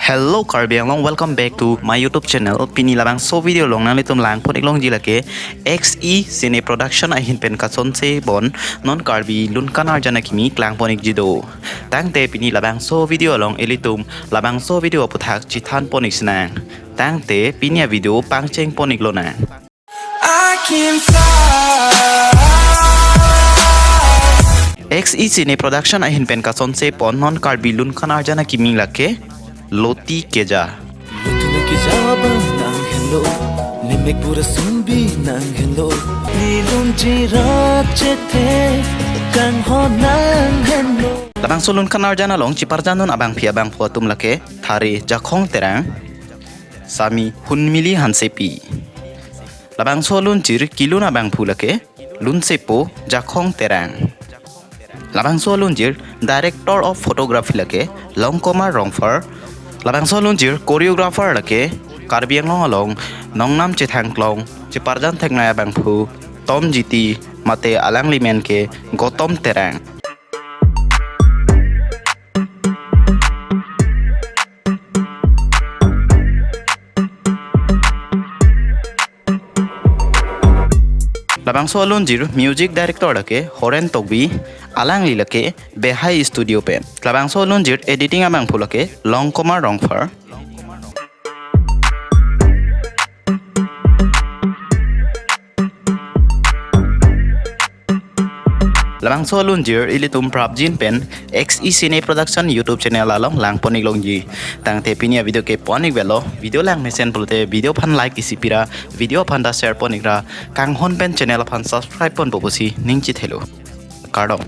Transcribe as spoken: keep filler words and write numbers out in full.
Hello Karbi Anglong, welcome back to my YouTube channel. Pini labangso video along nanglitum langpon-ik longji lake X E Cine Production ahin pen kasonse pon non Karbi lun kan-arjan akimi klangpon-ikji do. Tangte pini labangso video along ilitum labangso video aputhak chethanpon-ik sinang. Tangte pini avideo pangchengpon-ik lonang. I can fly. X E Cine Production ahin pen kasonse pon non Karbi lun kan-arjan akimi lake Loti Keja. Loti na keja abang nanghenlo, nemek pura sumbi nanghenlo. Nilun jirat chethe kanghon nanghenlo. Labangso lun kan-arjan along cheparjandun abangpi abangphu atum lake Thare Jakhong Terang, Sami Hunmili Hansepi. Labangso alunjir kelun abangphu lake Lunsepo Jakhong Terang. Labangso alunjir Director of Photography lake Longkomar Rongphar. Labangso alunjir choreographer lake Karbi Anglong along nongnam chethangklong cheparjan theknai abangphu Tom Jiti mate alangli men ke Gotom Terang. Labangso alunjir music director lake Horen Tokbi, alangli lake Behai Studio pen. Labangso alunjir editing abangphu lake Longkomar Rongphar. Labangso alunjir ilitum prapjin pen X E Cine Production YouTube channel along langpon-ik longji. Tangte pini avideo ke pon-ik velo. Video langmesen pulote video aphan like isi pira, video aphan ta share pon-ikra, kanghon pen channel aphan subscribe ponpo pusi ning chethelo. Kardom.